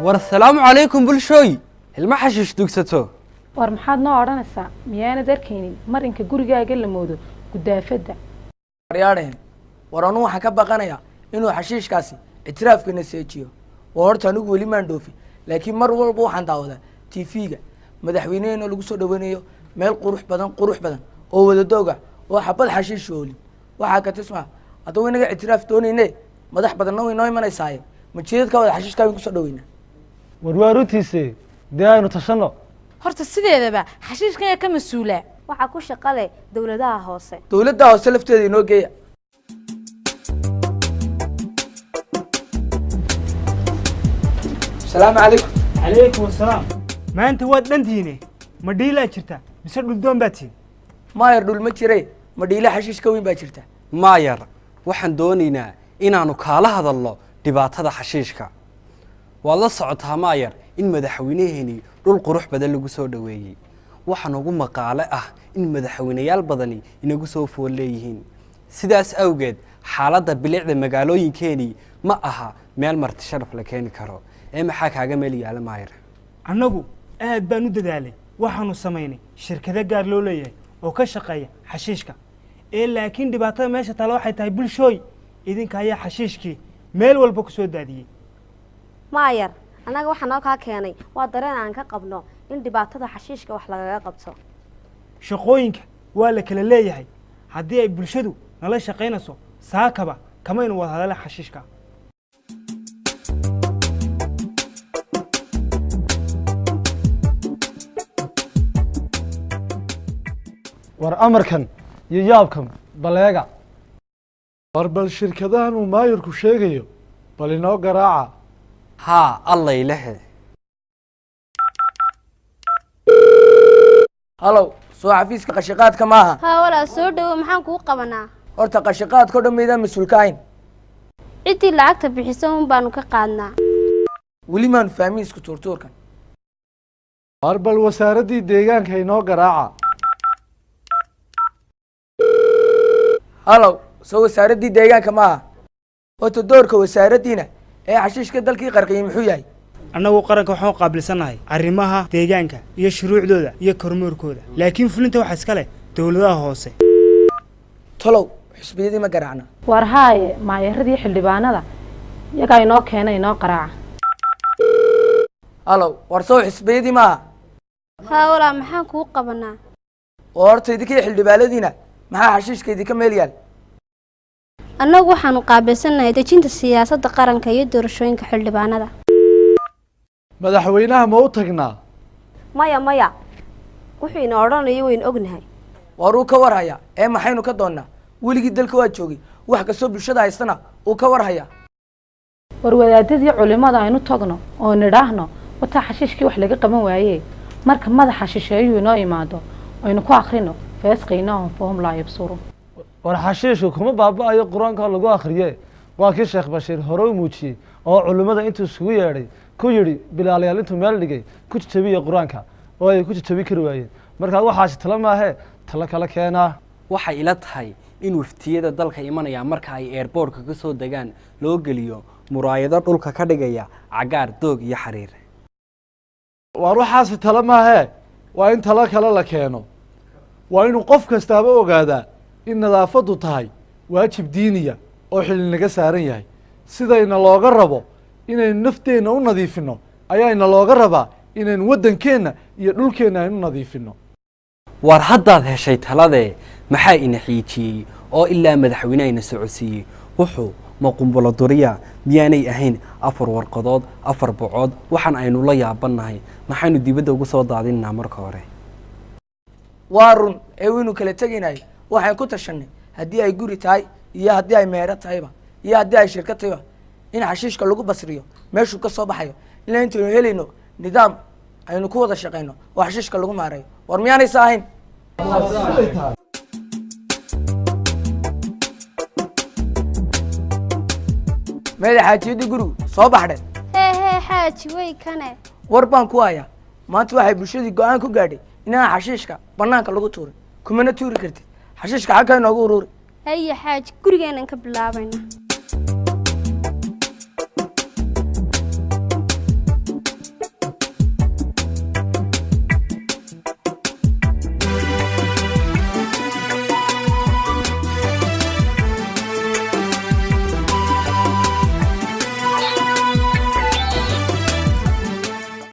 War salaamu calaykum bulshooy, ilma xashiish dugsato. War maxaad noo odhanaysaa? Miyaanad arkaynin marinka gurigaaga la moodo gudaafadda? Waryaadheen, war anuu waxaan ka baqanayaa inuu xashiishkaasi ictiraafkana seejiyo. Waa horta anigu weli maan dhoofin, laakiin mar walba waxaan daawadaa TV-ga madaxweyneheena lagu soo dhaweynayo meel qurux badan, qurux badan oo wadadooga oo xabad xashiish oolin. Waxaa ka tismaa haddaba inaga ictiraaf doonayne, madax badanna way noo imanaysaaye, majeedadka wada xashiishkaa wayn kusoo dhaweynaa. War waa runtiise, dee aynu tashanno. Horta sideedaba xashiishkan yaa ka mas-uula? Waxaa ku shaqo leh dowladaha hoose. Dowladda hoose lafteeda inoo geeya. Asalaamu calaykum. Calaykum asalaam. Maanta waad dhantihiine, ma dhiilaa jirta mise dhuldoon baa tihin? Maayar, dhul ma jire, ma dhiile xashiish ka weyn baa jirta. Maayar, waxaan doonaynaa inaannu kaala hadalno dhibaatada xashiishka. Waad la socotaa maayar in madaxweynaheenii dhul qurux badan lagu soo dhoweeyey. Waxaa ugu maqaale ah in madaxweyneyaal badani inagu soo fool leeyihiin. Sidaas awgeed xaaladda bilicda magaalooyinkeenii ma aha meel marti sharaf la keeni karo. Ee maxaa kaaga meel yaala, maayar? Annagu aad baan u dadaalay. Waxaanu samaynay shirkado gaar loo leeyahay oo ka shaqeeya xashiishka. Ee laakiin dhibaatada meesha taala waxay tahay, bulshooy, idinka ayaa xashiishkii meel walba ku soo daadiyey. Maayar, annaga waxaa noo kaa keenay waa dareen aan ka qabno in dhibaatada xashiishka wax lagaga qabto. Shaqooyinka waa la kala leeyahay. Haddii ay bulshadu nala shaqaynayso, saakaba kamaynu wada hadala xashiishka. War amarkan iyo yaabkan baleega. War bal shirkadahan uu maayarku sheegayo bal inoo garaaca. Haa, allaylehe. Halow, soo xafiiska qashiqaadka maaha? Haa walaal, soo dhowo. Maxaan kuu qabanaa? Horta qashiqaadka o dhan maydaan mas-uul ka ahayn? Ciddii lacagta bixisa un baanu ka qaadnaa. Weli maanu fahmin isku tuurtuurkan. War bal wasaaraddii deegaanka inoo garaaca. Halow, soo wasaaraddii deegaanka maaha? Horta doorka wasaaraddiina ee xashiishka dalkii qarqiyey muxuu yahay? Annagu qaranka waxaan u qaabilsannahay arrimaha deegaanka iyo shuruucdooda iyo kormoorkooda, laakiin fulinta waxaa iska leh dowladaha hoose. Tolow xusbiyadii ma garaacna? War haaye, maayaradii xildhibaanada iyagaa inoo keena, inoo qaraaca. Halow, war soo xusbiyadii maaha? Haa walaal, maxaan kuu qabanaa? Oo horta idinkii xildhibaanadiina maxaa xashiishka idinka meel yaal? Annagu waxaanu qaabilsannahay dejinta siyaasadda qaranka iyo doorashooyinka xildhibaanada. Madaxweynaha ma u tagnaa? Maya maya, wuxuu ina odhanayo waynu ognahay. War uu ka war hayaa, ee maxaynu ka doonnaa? Weligii dalka waa joogay, wax kastoo bulshada haystana uu ka war hayaa. War wadaadadii culimmada aynu tagno oo nidhaahno wataa xashiishkii wax laga qaban waaye. Marka madaxa shisheeyuu inoo imaado aynu ku akrino feesqaynaahum fahum laa yabsuruun. War xashiishku kuma baaba'ayo qur-aanka lagu akhriye. Waa kii Sheekh Bashiir hore u muujiyey oo culimmada intuu isugu yeedhay ku yidhi bilaalayaal intuu meel dhigay ku jajabiya qur-aanka, oo ay ku jajabi kari waayeen. Markaa waxaasi talo maahee, talo kala keenaa. Waxay ila tahay in waftiyada dalka imanaya marka ay airboortka ka soo degaan loo geliyo muraayado dhulka ka dhigaya cagaar, doog iyo xariir. Waar waxaasi talo maahee, waa in talo kale la keeno. Waa inuu qof kastaaba ogaadaa in nadaafaddu tahay waajib diiniya oo xilli naga saaran yahay. Sidayna looga rabo inaynu nafteenna u nadiifinno ayaana looga rabaa inaynu waddankeenna iyo dhulkeenna aynu nadiifinno. Waar haddaad heshay taladee, maxaa ina xiijiyey oo ilaa madaxweyneha ina socodsiiyey? Wuxuu ma qumbulo duriya? Miyaanay ahayn afar warqadood, afar bocood? Waxaan aynu la yaabannahay maxaynu dibadda ugu soo daadinaynaa marka hore? Waa run ee waynu kala tegaynay. Waxaan ku tashanay haddii ay guri tahay iyo haddii ay meero tahayba iyo haddii ay shirkad tahayba in xashiishka lagu basriyo meeshuu ka soo baxayo, ilaa intaynu helayno nidaam aynu ku wada shaqayno oo xashiishka lagu maareeyo. War miyaanaysa ahayn? Meeda xaajiyadii gurigu soo baxdhe? Hee hee, xaaji, way kane. War baan ku hayaa. Maanta waxay bulshadii go-aan ku gaadhay inaan xashiishka banaanka lagu tuurin, kumana tuuri kartid. Xashiishka xagga inoogu ururi. Haye xaaji, gurigeenan ka bilaabayna.